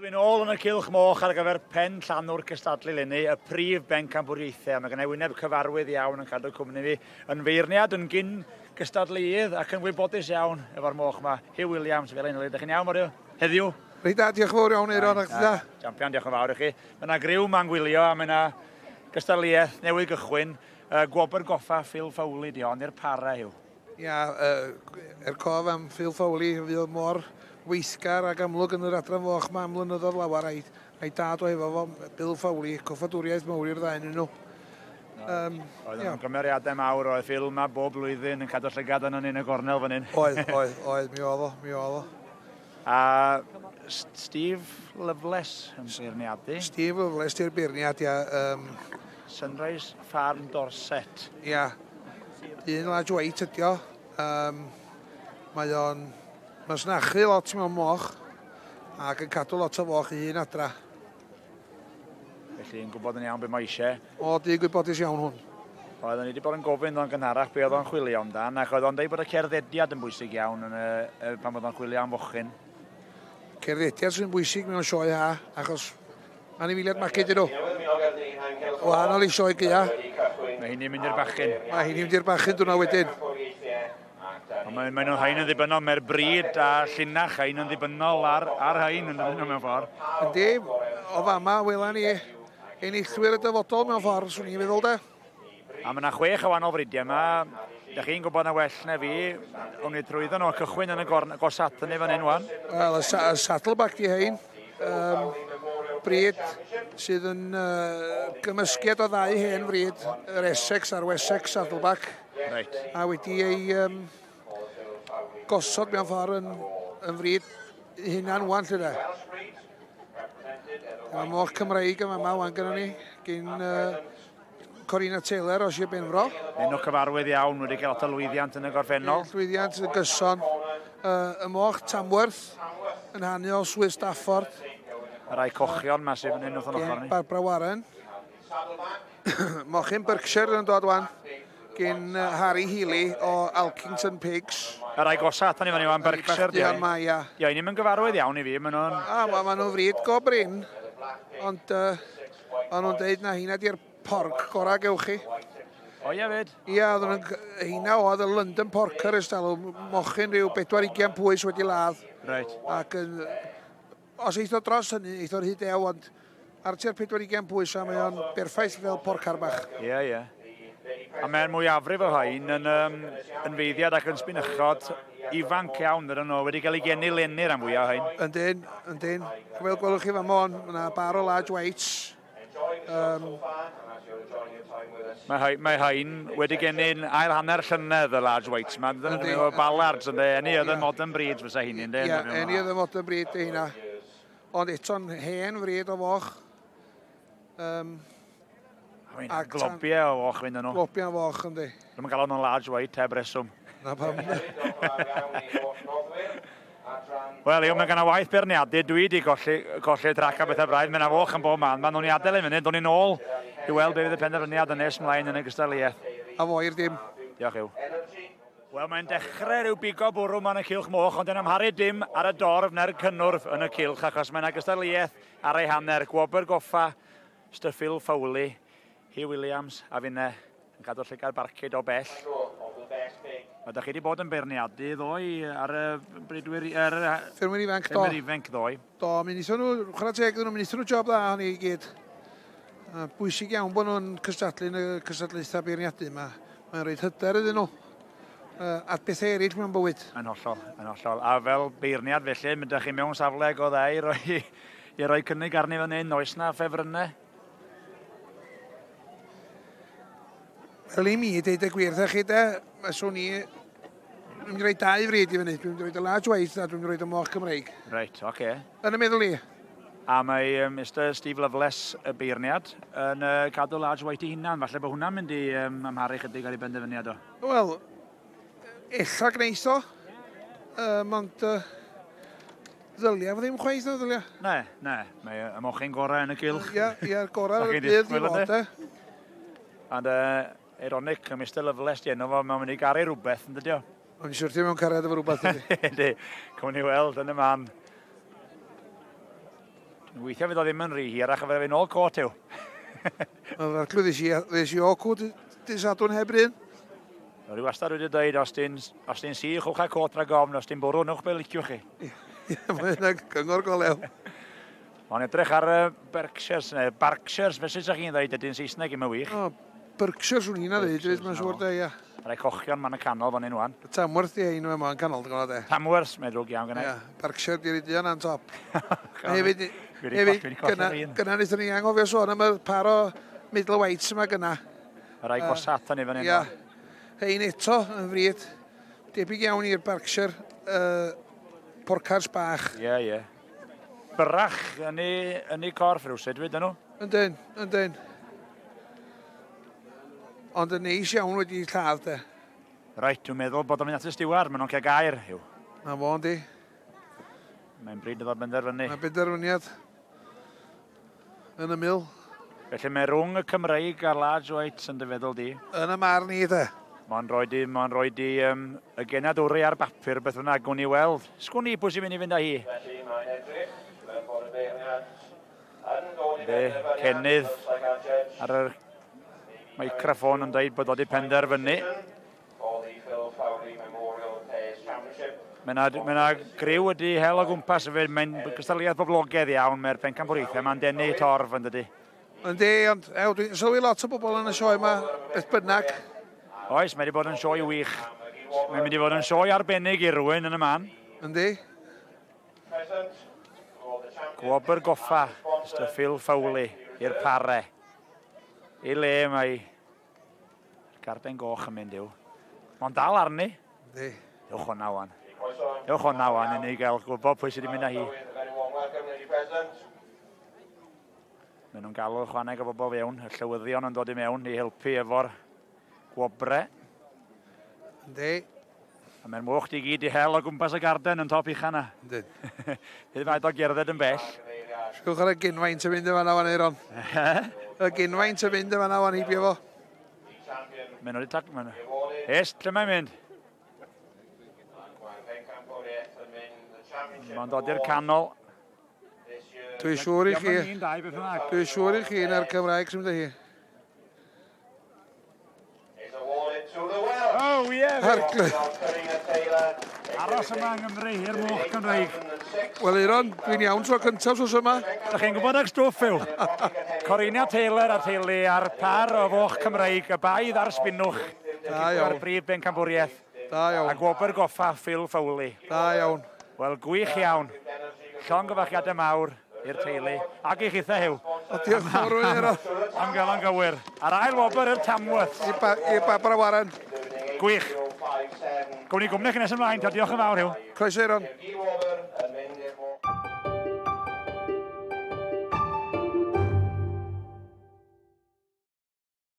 Dwi'n ôl yn y cylch moch ar gyfer pen llanw'r cystadlu eleni, y prif bencampwriaethau. Mae gennau wyneb cyfarwydd iawn yn cadw cwmni fi, yn feirniad, yn gyn gystadleuydd ac yn wybodus iawn efo'r moch yma. Hugh Williams, fel ein Ydych chi'n iawn, Mario? Heddiw? Reit da, diolch yn fawr iawn, Euron, ac da. Champion, diolch yn fawr i chi. Mae yna griw ma'n gwylio a mae yna gystadleuaeth newydd gychwyn. Gwobr goffa Phil Fowley di hon i'r para, Hugh. Ia, er cof am Phil Fowley, fuodd mor weithgar ac amlwg yn yr adran foch 'ma am flynyddoedd lawer, a'i, a'i dad o hefo fo, Bill Fowley, coffadwriaeth mawr i'r ddau yn nhw. Um, oedd yn gymeriadau mawr, oedd Phil yma bob blwyddyn yn cadw llygad arnon ni yn y gornel fan hyn. Oedd, oedd, oedd, mi oedd o, mi oedd o. A Steve Loveless yn beirniadu. Steve Loveless di'r beirniad, ia. Sunrise Farm Dorset. Ia. Un large white ydi o. Um, mae o'n masnachu lot mewn moch ac yn cadw lot o foch i hun adra. Felly yn gwybod yn iawn beth mae eisiau. O, dyn gwybodus iawn hwn. Oeddwn ni wedi bod yn gofyn ddo'n gynharach be oedd o'n chwilio amdan, ac oedd o'n dweud bod y cerddediad yn bwysig iawn yn y, y, pan oedd o'n chwilio am fochyn. Cerddediad sy'n bwysig mewn sioe ha, achos anifeiliaid magu dyn nhw. Wahanol i sioe gaea. Mae hynny'n mynd i'r bachyn. Mae hynny'n mynd i'r bachyn dwrnod wedyn. Ond mae, mae nhw'n rhain yn ddibynnol, mae'r bryd a llinach rhain yn ddibynnol ar, ar rhain yn dydyn nhw mewn ffordd. Yndi, o fama wela ni enillwyr y dyfodol mewn ffordd, swn i'n feddwl de. A mae yna chwech o wahanol fridiau yma. Da chi'n gwybod na well na fi, o'n i trwyddo nhw a cychwyn yn y gosat yn ei fan hyn wan. Wel, y, sa y saddleback di hein, um, bryd sydd yn uh, gymysgiad o ddau hen fryd, yr Essex a'r Wessex saddleback. Reit. A wedi ei um, gosod mewn ffordd yn, yn fryd hunan wan lle de. Mae moch Cymreig yma yma wan gyda ni, gyn uh, Corina Taylor o Sir Benfro. Enw cyfarwydd iawn, wedi cael lot o lwyddiant yn y gorffennol. Llwyddiant yn gyson. Uh, y moch Tamworth yn hanu o Swydd Stafford. Y rai cochion ma sydd yn hyn wrth yn ochr ni. Barbara Warren. Mochyn Berkshire yn dod wan gyn Harry Healy o Alkington Pigs. Yr agosa atan ni fan wan, Berkshire. Ia, mae, ia. Ia, ni'n mynd gyfarwydd iawn i fi, maen nhw'n... A, ma, ma nhw'n fryd go brin, ond uh, o'n nhw'n deud na heina di'r porc gorau gewch chi. O ia fyd? Ia, oedden nhw'n... Heina oedd y London Porker ers talwm, mochyn rhyw 40 pwys wedi ladd. Reit. Ac yn Os eith o dros hynny, eith o'r hyd ew, ond ar tua'r 40 pwys a mae o'n berffaith fel porcar bach. Ie, yeah, ie. Yeah. A mae'r mwyafrif o rhain yn, um, yn feiddiad ac yn sbinychod ifanc iawn dydyn nhw, wedi cael ei geni leni rhan fwyaf o rhain. Yndyn, yndyn. Fel gwelwch chi fan mon, mae yna bar o large whites. Um, mae, rhai, mae rhain wedi geni'n ail hanner llynedd y large whites ma. Dyn nhw Ballards ynddo, any other yeah. modern breeds fysa hynny ynddo. Ie, yeah, any other modern breed di hynna. Ond eto'n hen frid o foch. Um, a globiau o foch fynd nhw. Globiau o foch yndi. Dwi'n gael nhw'n large white heb reswm. Na pam. Wel, Iw, mae gen i waith beirniadu. Dwi wedi golli, colli trac a bethau braidd. Mae'n foch yn bob man. Mae'n nhw'n i adael i fyny. Do'n i'n ôl i weld beth fydd y penderfyniad yn nes mlaen yn y gystadleuaeth. A fo i'r dim. Diolch, Iw. Wel, mae'n dechrau rhyw bigo bwrw ma'n y cylch moch, ond yn amharu dim ar y dorf na'r cynnwrf yn y cylch, achos mae yna gystadleuaeth ar ei hanner. Gwobr goffa, Mr Phil Fowley, Hugh Williams a finne yn cadw llygad barcud o bell. A da chi wedi bod yn beirniadu ddoe ar y bridwyr... Ar y ffermwyr ifanc, do. Ffermwyr ifanc ddoe. Do, mi wnaethon nhw, chwarae teg iddyn nhw, mi wnaethon nhw job dda honni i gyd. A bwysig iawn bod nhw'n cystadlu yn y cystadlaethau beirniadu yma. Mae'n rhoi hyder iddyn nhw uh, at bethau eraill mewn bywyd. Yn hollol, yn hollol. A fel beirniad felly, mi ydych chi mewn safle go dda i roi, i roi cynnig arni fan hyn. Oes na ffefrynnau? Wel i mi, deud y gwir wrthych chi de, fyswn i... Dwi'n mynd i roi dau fryd i fyny. Dwi'n mynd i roi y large white a dwi'n mynd i roi y moch Cymreig. Reit, oce. Okay. Yn y meddwl i. A mae um, Mr Steve Loveless, y beirniad, yn uh, cadw large white i hunan. Falle bod hwnna'n mynd i um, amharu chydig ar ei benderfyniad o. Wel, ella gneith o. Um, ond uh, Ddylia fo ddim chwaith na ddylia. Ne, ne. Mae y mochyn gorau yn y gylch. Ia, ia, gorau yn y byd i fod, e. And uh, ironic, Mr Loveless di enw fo, mae'n mynd i garu rhywbeth, yn dydio? Mae'n siwr ti mewn cariad efo rhywbeth, ydy. Ydy, cwn i weld yn y man. Weithiau fydd o ddim yn rhy hir a chyfer fi'n ôl cot yw. Wel, arglwydd, ddes i o cwt dy Sadwrn heb run. Rwy wastad wedi dweud, os ti'n os ti'n sych, uwch a cot rhag ofn, os ti'n bwrw, newch be liciwch chi. Ie, mae hynna gyngor go lew. Mae'n edrych ar y Berkshires, neu Barkshires, fe sut chi'n dweud, ydy'n Saesneg i'm yn wych. O, Berkshires swn i'n dweud, mae'n siŵr de, ia. Rhai cochion ma'n y canol fan hyn wan. Tamworth di ein yma yn canol, dwi'n gwybod de. Tamworth, mae'n ddrwg iawn gynnau. Ia, Berkshire di'r idion a'n top. Hefyd, hefyd, gyna, gyna wnaethon ni anghofio sôn am y par o middle whites yma gyna. Y rai gwasat yn fan hyn. Ia, hein eto yn fryd. Debyg iawn i'r Berkshire porcars bach. Ie, ie. Byrach yn ei, yn ei corff rhywsut, fyd nhw? Yndyn, yndyn. Ond yn neis iawn wedi lladd de. Reit, dwi'n meddwl bod o'n mynd at y stiward, maen nhw'n cael gair, yw. Na fo, yndi. Mae'n bryd iddo benderfynu. Mae benderfyniad yn ymyl. Felly mae rhwng y Cymreig a'r Large Whites yn dy feddwl di? Yn y marn i, de. Mae'n rhoi di, mae'n rhoi di um, y genadwri ar bapur beth bynnag, gwn i weld. Sgwn i pwy sy'n mynd i fynd â hi. Felly mae'n edrych fel bod y beirniad yn dod i Be, benderfyniad. Cennydd Looks like our judge ar yr microffon yn dweud bod o wedi penderfynu. for the Phil Fowley Memorial Pairs Championship. Mae yna mae 'na griw wedi hel o gwmpas hefyd. Mae'n gystadleuaeth boblogaidd iawn. Mae'r pencampwriaethau ma'n denu torf yn dydy. Yndi, ond ew, dwi'n sylwi lot o bobl yn y sioe yma, beth bynnag. Oes, mae wedi bod yn sioe wych. Mae'n mynd i fod yn sioe arbennig i rywun yn y man. Yndi. Present for the champion. Gwobr goffa, Mr Phil Fowley, i'r pare. I le mae garden goch yn mynd i'w. Mae'n dal arni. Yndi. Ewch hwnna wan. Ewch hwnna wan i ni gael gwybod pwy sydd wedi mynd â hi. A very warm welcome, lady president. Maen nhw'n galw chwaneg o bobl fewn, y llywyddion yn dod i mewn i helpu efo'r gwobre. Yndi. A mae'r moch di gyd i hel o gwmpas y garden yn top ucha na. Yndi. Bydd faint o gerdded yn bell. Sgwch ar y gynfaint yn mynd yn fanna wan, Eiron. Y gynfaint yn mynd yn fanna wan, heibio fo. Maen nhw wedi tac... Maen nhw. Est, lle mae'n mynd? Mae'r pencampwriaeth yn mynd the championship Mae'n dod i'r canol. this year. Dwi'n siŵr i chi, Dio'm yn un, dau, beth bynnag. dwi'n siŵr i chi na'r Cymraeg sy'n mynd â hi. Is awarded to the Welsh. Oh, ie! Arglwydd. Karina Taylor. Aros yma yng Nghymru, i'r moch Cymreig. 2006. Wel, Eiron, dwi'n iawn tro cyntaf sos yma. Da chi'n gwybod eich stwff yw? Corina Taylor a teulu a'r par o foch Cymreig, y baedd a'r spinwch. Da iawn. O'r brif bencampwriaeth. Da A iawn, gwobr goffa Phil Fowley. da iawn. Wel, gwych iawn. Llongyfarchiadau mawr i'r teulu. Ac i chitha Huw, O, diolch yn fawr, Eiron. am gael o'n gywir. A'r ail wobr i'r Tamworth. I, ba i Barbara Warren. Gwych. Gwn i gwmni chi nes ymlaen, ta diolch yn fawr Huw. Croeso, Eiron. Guy Wobber